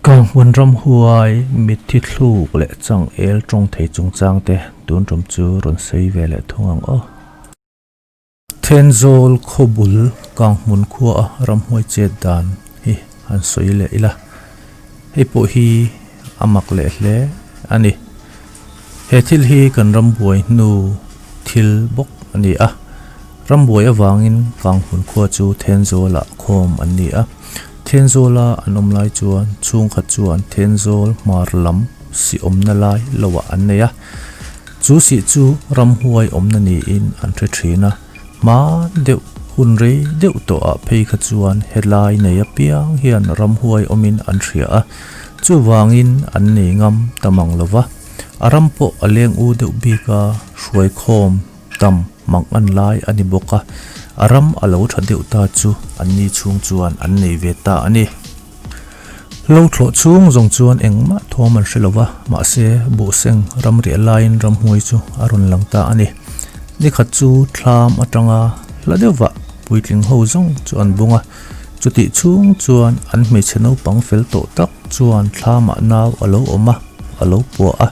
Kanghmun ramhuai mitthi thluk leh changel tawng thei chungchang te tun tum chu rawn sawi ve leh thung ang aw. Thenzawl khawbul Kanghmun khuaa ramhuai chet dan hi han sawi leh ila, hei pawh hi a mak leh hle a ni. He thil hi kan rambuai hnu thil bawk a ni a, rambuai avangin Kanghmun khua chu Thenzawlah khawm an ni a. Thenzawla an awm lai chuan chhungkhat chuan Thenzawl hmar lam sih awmna lai loah an nei a. Chu sih chu ramhuai awmna niin an hre thin a, hma deuh hun rei deuh tawhah phei kha chuan helai nei apiang hian ramhuai awmin an hria a, chuvangin an nei ngam ta mang lo va, a ram pawh a leng u deuh bik a, hruaikhawm tam mang an lai a ni bawk a, a ram a lo tha deuh ta chu anni chhung chuan an nei ve ta a ni. Lo thlawh chhung zawng chuan engmah thawm an hre lo va, mahse buhseng ramriah laiin ramhnuai chu a rawn lang ta a ni. Nikhat chu thlam atanga hla deuhvah puitling ho zawng chu an bung a, chutih chhung chuan an hmeichhe naupang fel tawh tak chuan thlamah nau a lo awm a, a lo puah a.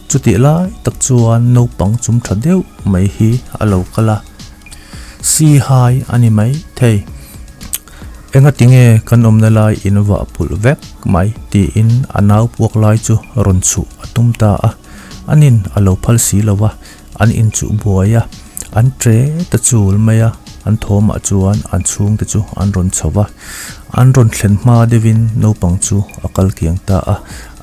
Chutih lai tak chuan naupang chum tha deuh mai hi a lo kal a, Sihai a ni mai thei. Engati nge kan awmna lai in vah pulh vek mai tiin a nau puak lai chu rawn chhuh a tum ta a, anin a lo phal si lo va, an inchuh buai a, an tre ta chul mai a, an thawmah chuan an chhungte chu an rawn chho va, an rawn thlen hma deuhin naupang chu a kal kiang ta a,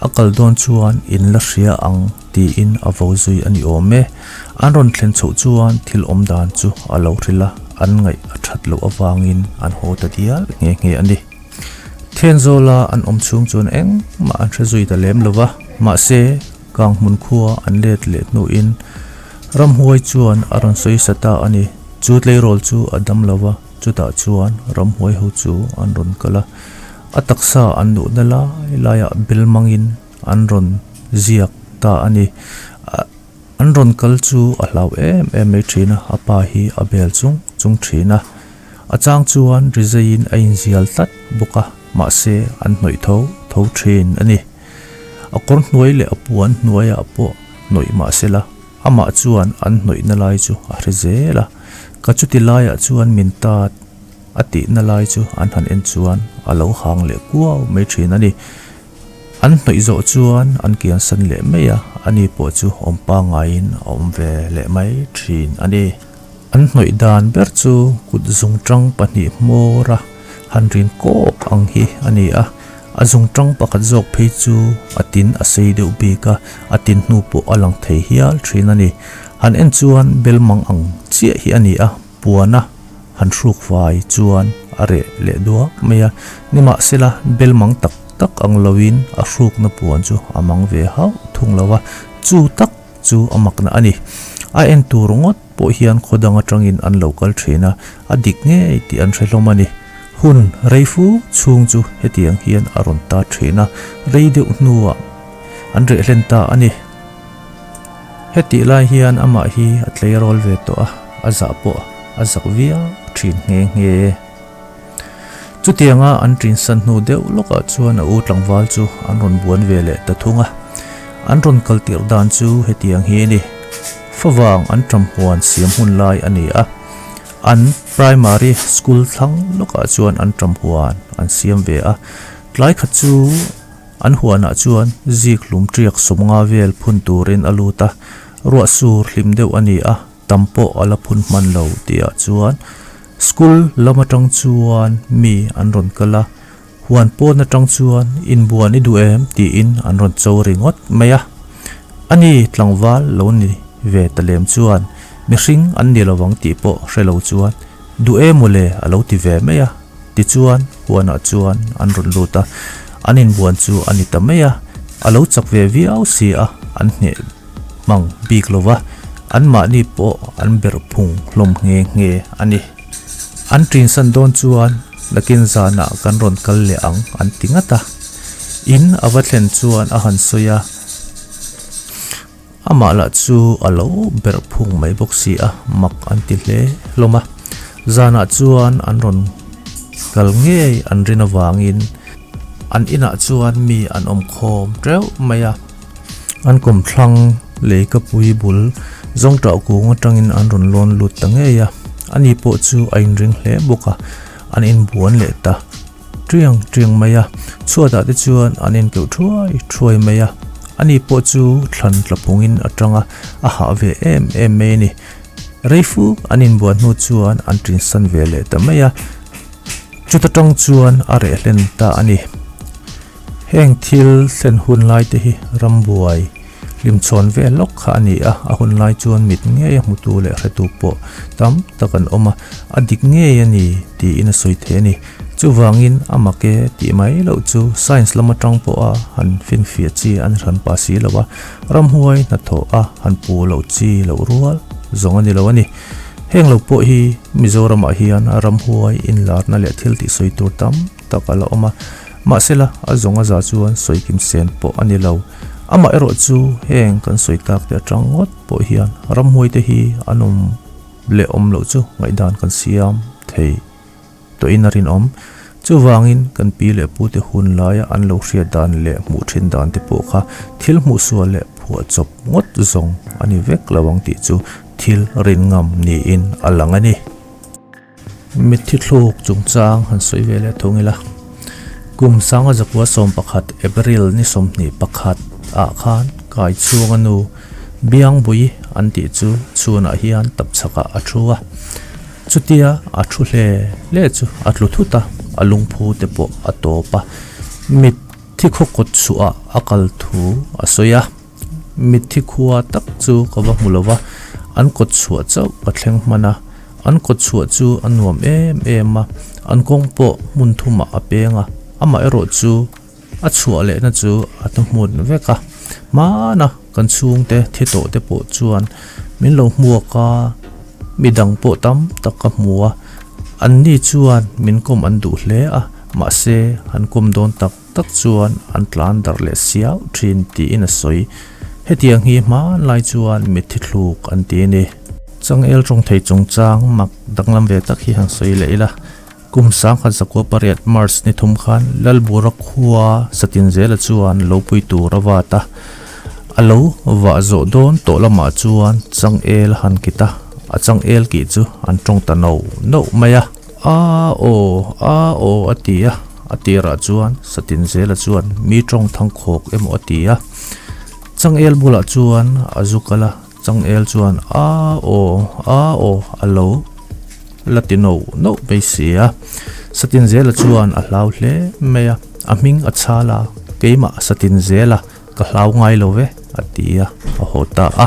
a kal dawn chuan in la hria ang tiin a vo zui a ni awm e. An rawn thlen chhoh chuan thil awm dan chu a lo hrilh a, an ngaih a that loh avangin an haw ta dial nghe nghe a ni. Thianzawla an awm chhung chuan engmah an hre zui ta lem lo va, mahse Kanghmun khua an let leh hnuin ramhuai chuan a rawn sawi sa ta a ni. Chu tleirawl chu a dam lo va, chutah chuan ramhuai ho chu an rawn kal a, a taksa an luhna lai laiah bel mangin an rawn ziak ta a ni. An rawn kal chu a hlau em em mai thin a, a pa hi a bel chung chung thin a. A chang chuan rizaiin a inzial tlat bawk a, mahse an hnawih tho tho thin a ni. A kawr hnuai leh a puan hnuaiah pawh hnawih mah sela, amah chuan an hnawihna lai chu a hre zel a. Ka chuti laiah chuan min tat a tihna lai chu an han en chuan a lo hang leh kuau mai thin a ni. An hnawih zawh chuan an kiansan leh mai a, ani pawh chu awm pangaiin a awm ve leh mai thin a ni. An hnawih dan ber chu kut zungtang pahnih hmawra han rin kawk ang hi a ni a, a zungtang pakhat zawk phei chu a tin a sei deuh bik a, a tin hnu pawh a lang thei hial thin a ni. Han en chuan belmang ang chiah hi a ni a, puana han hruk fai chuan a reh leh duak mai a, nimahsela belmang tak tak ang loin a hrukna puan chu a mang ve hauh thung lo a, chu tak chu a makna a ni. A en tur ngawt pawh hian khaw dang atangin an lo kal thin a, a dik ngei tih an hre hlawm a ni. Hun rei fu chhung chu hetiang hian a rawn ta thin a, rei deuh hnuah an reh hlen ta a ni. Hetih lai hian amah hi a tleirawl ve tawh a, a zah pawh a zak viau thin nghe nghe. Chutianga an ṭinsan hnu deuh lawkah chuan a u tlangval chu an rawn buan ve leh ta thung a. An rawn kal tirh dan chu hetiang hi a ni. Favang an ṭamhuan siam hun lai a ni a, an primary school thlang lawkah chuan an ṭamhuan an siam ve a. Tlai khat chu. An huanah chuan zik hlum ṭiak 50 vel phun turin a lut a, ruah sur hlim deuh a ni a, tam pawh a la phun hman lo tihah chuan school lam atang chuan mi an rawn kal a, huan pawn atang chuan inbuan i duh em tiin an rawn cho ringawt mai a. Ani tlangval lo ni ve ta lem chuan mihring an ni lovang tih pawh hre lo chuan duh em mawle a lo ti ve mai a. Tichuan, huanah chuan an rawn lut a, an inbuan chu a ni ta mai a, a lo chak ve viau si a, an hneh hmang bik lo va, anmahni pawh an berh phung hlawm nghe nghe a ni. An ṭinsan dawn chuan nakin zanah kan rawn kal leh ang an ti ngat a, in a va thlen chuan a han sawi a. Amah lah chu a lo berh phung mai bawk si a, mak an ti hle hlawm a. Zanah chuan an rawn kal ngei an rin avangin An inah chuan mi an awm khawm teuh mai a. An kawmthlang leikapui bul zawngṭah kung aṭangin an rawn lawn lut ta ngei a. Ani pawh chu a inring hle bawk a, an inbuan leh ta ṭiang ṭiang mai a. Chhuatah te chuan an inkeuh ṭhuai ṭhuai mai a. Ani pawh chu thlan tla phungin a ṭang a, a hah ve em em mai a ni. Reifuk an inbuan hnu chuan an ṭinsan ve leh ta mai a. Chuta tang chuan a reh hlen ta a ni. Heng thil thlen hun lai te hi rambuai hlimchhawn vel lawk kha a ni a, a hun lai chuan mit ngei a hmutu leh hretu pawh tam tak an awm a, a dik ngei a ni tiin a sawi thei a ni. Chuvangin a mak e tih mai loh chu science lam atang pawha han finfiah chi an hran pah si lo a, ramhuai hnathawh a han pu loh chi loh rual zawng a ni lo a ni. Heng lo pawh hi Mizoramah hian ramhuai inlarna leh thil tih sawi tur tam tak a la awm a, mahsela a zawng a za chuan sawi kim sen pawh a ni lo. Amah erawh chu heng kan sawi tak te atang ngawt pawh hian ramhuai te hi an awm leh awm loh chu ngaihdan kan siam thei tawhin a rinawm. Chuvangin kan pi leh pu te hun laia an lo hriat dan leh hmuh thin dan te pawh kha thil hmuh sual leh phuah chawp ngawt zawng a ni vek lo ang tih chu thil rin ngam niin a lang a ni. Mitthi thluk chungchang han sawi ve leh thung ila, kum sanga zakua 11 April ni 21 ah khan kai chhunga nu Biangbui an tih chu chhunah hian tapchhakah a thu a. Chutia a thu hle hle chu a tlu thut a, a lungphu te pawh a tawp a. Mitthi khaw kawt chhuah a kal thu a sawi a. Mitthi khua tak chu ka va hmu lo va, an kawt chhuah chauh ka thleng hman a. An kawt chhuah chu a nuam em em a, an kawng pawh hmun thumah a peng a, amaherawh chu A chhuah lehna chu a ta hmun vek a, hmana kan chhungte thi tawh te pawh chuan min lo hmuak a, midang pawh tam tak ka hmu a, anni chuan min kawm an duh hle a, mahse an kawm dawn tak tak chuan an tlan darh leh siau thin tiin a sawi. Hetiang hi hmanlai chuan mitthi thluk an ti a ni. Changel tawngthei chungchang mak danglam ve tak hi han sawi leh ila. Kum 1908 March ni thum khan Lalbura khua Satinzela chuan lo pui tur a vat a, a lo vah zawh dawn tawh lamah chuan changel a han kit a, a changel kih chu an tawng ta no no mai a. A aw, a aw a ti a, a tirah chuan Satinzela chuan mi tawng thangkhawk emaw a ti a. Changel bulah chuan a zu kal a, Changel chuan a aw, a aw a lo la ti no no mai si a. Satinzela chuan a hlau hle mai a, a hming a chhal a, keimah Satinzela ka hlau ngai lo ve a ti a, a haw ta a.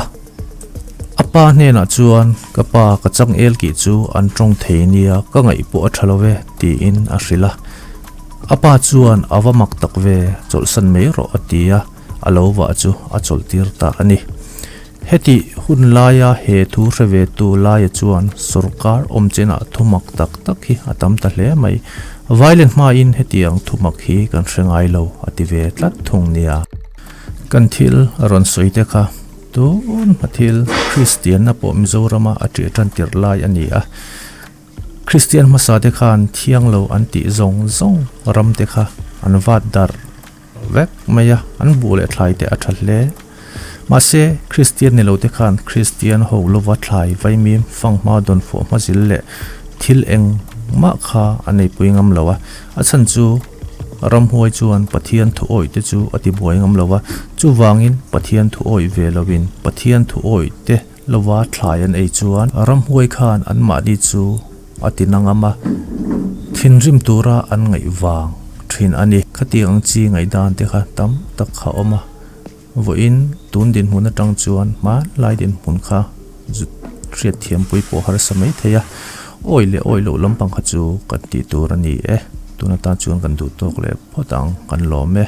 A pa hnenah chuan ka pa ka changel kih chu an tawng thei nia ka ngaih pawh a tha lo ve tiin a hrilh a. A pa chuan a va mak tak ve chawlhsan mai rawh a ti a. A lo vah chu a chawlhtir ta a ni. Heti hun laia he thu hre ve tu laia chuan sorkar awm chenah thumak tak tak hi a tam ta hle mai. Vailen hmain hetiang thumak hi kan hre ngai lo a ti ve tlat thung nia. Kan thil a rawn sawi te kha tun hma thil Kristianna pawh Mizorama a ṭih ṭan tirh lai a ni a. Kristian hmasa te khan thiang lo an tih zawng zawng ram te kha an vat darh. vek mai a, an buh leh thlai te a tha hle. Mahse, Kristian ni lo te khan Kristian ho lova thlai vaimim fanghma dawn fuh hma zil leh thil engmah kha a neipui ngam lo a. A chhan chu ramhuai chuan Pathian thu awih te chu a ti buai ngam lo a, chuvangin Pathian thu awih ve loin Pathian thu awih te lova thlai an ei chuan ramhuai khan anmahni chu a ti na ngam a, thinrim tura an ngaih vang thin a ni. Khatiang ang chi ngaihdan te kha tam tak kha awm a, vawiin tun dinhmun atang chuan hmanlai dinhmun kha zut hriat thiampui pawh harsa mai thei a, awi leh awi loh lampang kha chu kan tih tur a ni e, tun atan chuan kan duh tawk leh phawt ang kan lawm e.